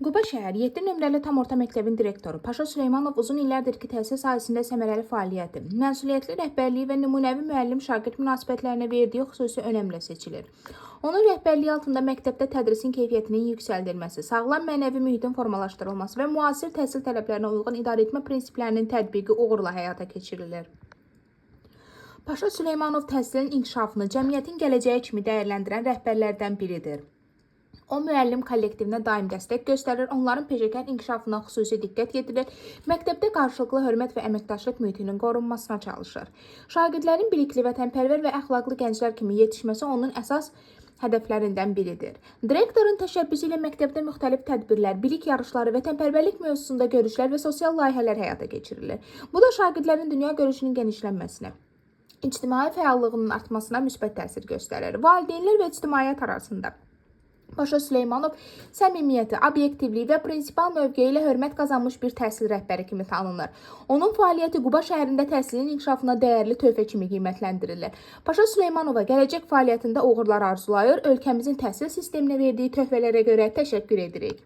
Quba şəhər 7 nömrəli tam orta məktəbin direktoru Paşa Süleymanov uzun illərdir ki, təhsil sahəsində səmərəli fəaliyyəti, məsuliyyətli rəhbərliyi və nümunəvi müəllim-şagird münasibətlərinə verdiyi xüsusi önəmlə seçilir. Onun rəhbərliyi altında məktəbdə tədrisin keyfiyyətinin yüksəldilməsi, sağlam mənəvi mühitin formalaşdırılması və müasir təhsil tələblərinə uyğun idarəetmə prinsiplərinin tətbiqi uğurla həyata keçirilir. Paşa Süleymanov təhsilin inkişafını cəmiyyətin gələcəyi kimi dəyərləndirən rəhbərlərdən biridir. O müəllim kollektivinə daim dəstək göstərir, onların peşəkar inkişafına xüsusi diqqət yetirir, məktəbdə qarşılıqlı hörmət və əməkdaşlıq mühitinin qorunmasına çalışır. Şagirdlərin bilikli, vətənpərvər və əxlaqlı gənclər kimi yetişməsi onun əsas hədəflərindən biridir. Direktorun təşəbbüsü ilə məktəbdə müxtəlif tədbirlər, bilik yarışları, vətənpərvərlik mövzusunda görüşlər və sosial layihələr həyata keçirilir. Bu da şagirdlərin dünya görüşünün genişlənməsinə, ictimai fəallığının artmasına müsbət təsir göstərir. Valideynlər və ictimaiyyət arasında Paşa Süleymanov səmimiyyəti, obyektivliyi və prinsipial mövqeyi ilə hörmət qazanmış bir təhsil rəhbəri kimi tanınır. Onun fəaliyyəti Quba şəhərində təhsilin inkişafına dəyərli töhfə kimi qiymətləndirilir. Paşa Süleymanova gələcək fəaliyyətində uğurlar arzulayır, ölkəmizin təhsil sisteminə verdiyi töhfələrə görə təşəkkür edirik.